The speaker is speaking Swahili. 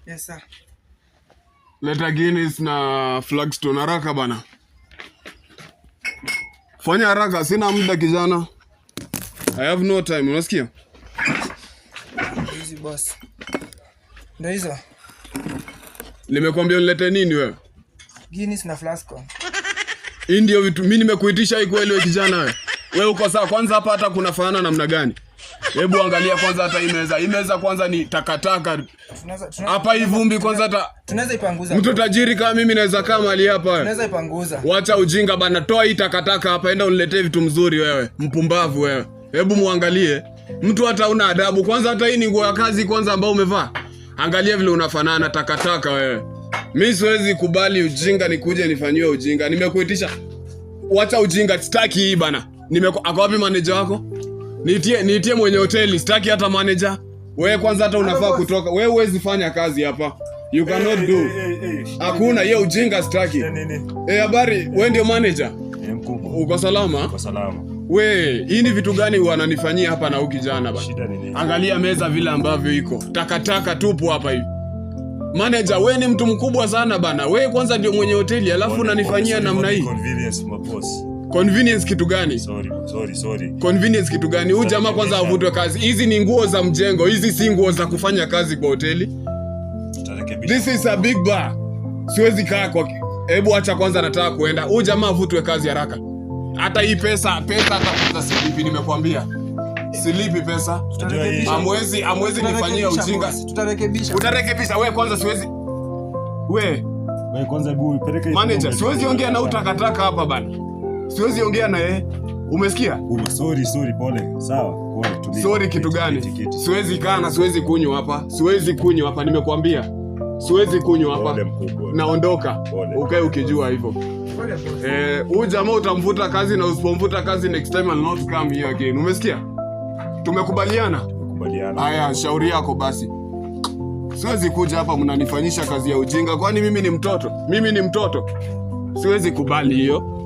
Yes, sir. Leta Guinness na Flagstone haraka bana. Fanya haraka, sina muda kijana. I have no time, unasikia? Hizi, boss. Ndio hizo. Nimekwambia unilete nini wewe? Guinness na Flasco. Hii ndio vitu mimi nimekuitisha hii kweli wewe kijana wewe? Wewe uko sawa? Kwanza hapa hata kuna fanana namna gani? Hebu angalia kwanza hata hii meza. Hii meza kwanza ni takataka. Tunaweza Hapa hii vumbi kwanza hata tunaweza ipanguza. Mtu tajiri kama mimi naweza kaa mahali hapa wewe? Tunaweza ipanguza. Wacha ujinga bana, toa hii takataka hapa, enda uniletee vitu mzuri wewe. Mpumbavu wewe. Hebu muangalie. Mtu hata una adabu. Kwanza hata hii ni nguo ya kazi kwanza ambao umevaa. Angalia vile unafanana takataka wewe. Mi siwezi kubali ujinga nikuje nifanyiwe ujinga. Nimekuitisha. Wacha ujinga, sitaki hii bana. Ako wapi manager wako? Niitie mwenye hoteli, sitaki hata manager. Wewe kwanza hata unafaa kutoka. Wewe huwezi fanya kazi hapa. You cannot do. Hakuna hiyo ujinga, sitaki. Nini? Eh, habari, wewe ndio manager? Eh, mkubwa. Uko salama? Kwa salama. We, hii ni vitu gani wananifanyia hapa na huyu kijana bana? Shida ni nini? Angalia meza vile ambavyo iko. Takataka tupu hapa hivi. Manager, we ni mtu mkubwa sana bana. We kwanza ndio mwenye hoteli, alafu unanifanyia namna hii. Convenience, my boss. Convenience kitu gani? Sorry, sorry, sorry. Convenience kitu gani? Huyu jamaa kwanza avutwe kazi. Hizi ni nguo za mjengo, hizi si nguo za kufanya kazi kwa hoteli. Tutarekebisha. This is a big bar. Siwezi kaa kwa. Hebu acha kwanza, nataka kuenda. Huyu jamaa avutwe kazi haraka. Hata hii pesa hata kwanza silipi, nimekwambia. Silipi pesa. Unajua hii- Hamwezi nifanyia Tutarekebisha, ujinga. boss. Tutarekebisha. Utarekebisha wewe kwanza, siwezi. We, Wewe kwanza hebu ipeleke hii manager, pombe. siwezi ongea na utakataka hapa bana. Siwezi ongea na yeye. Umesikia? Mkubwa, sorry, sorry, pole. Sawa, pole, tulia. Sorry kitu Kiti, gani? kiti, kiti. Siwezi kaa na siwezi kunywa hapa. Siwezi kunywa hapa, nimekwambia. Siwezi kunywa hapa. Pole mkubwa. Naondoka. Pole. Ukae ukijua hivyo. Pole, boss. Eh, huyu jamaa utamfuta kazi na usipomfuta kazi next time I'll not come here again. Umesikia? Tumekubaliana? Kubaliana. Haya, shauri yako basi. Siwezi kuja hapa mnanifanyisha kazi ya ujinga, kwani mimi ni mtoto? Mimi ni mtoto? Siwezi kubali hiyo.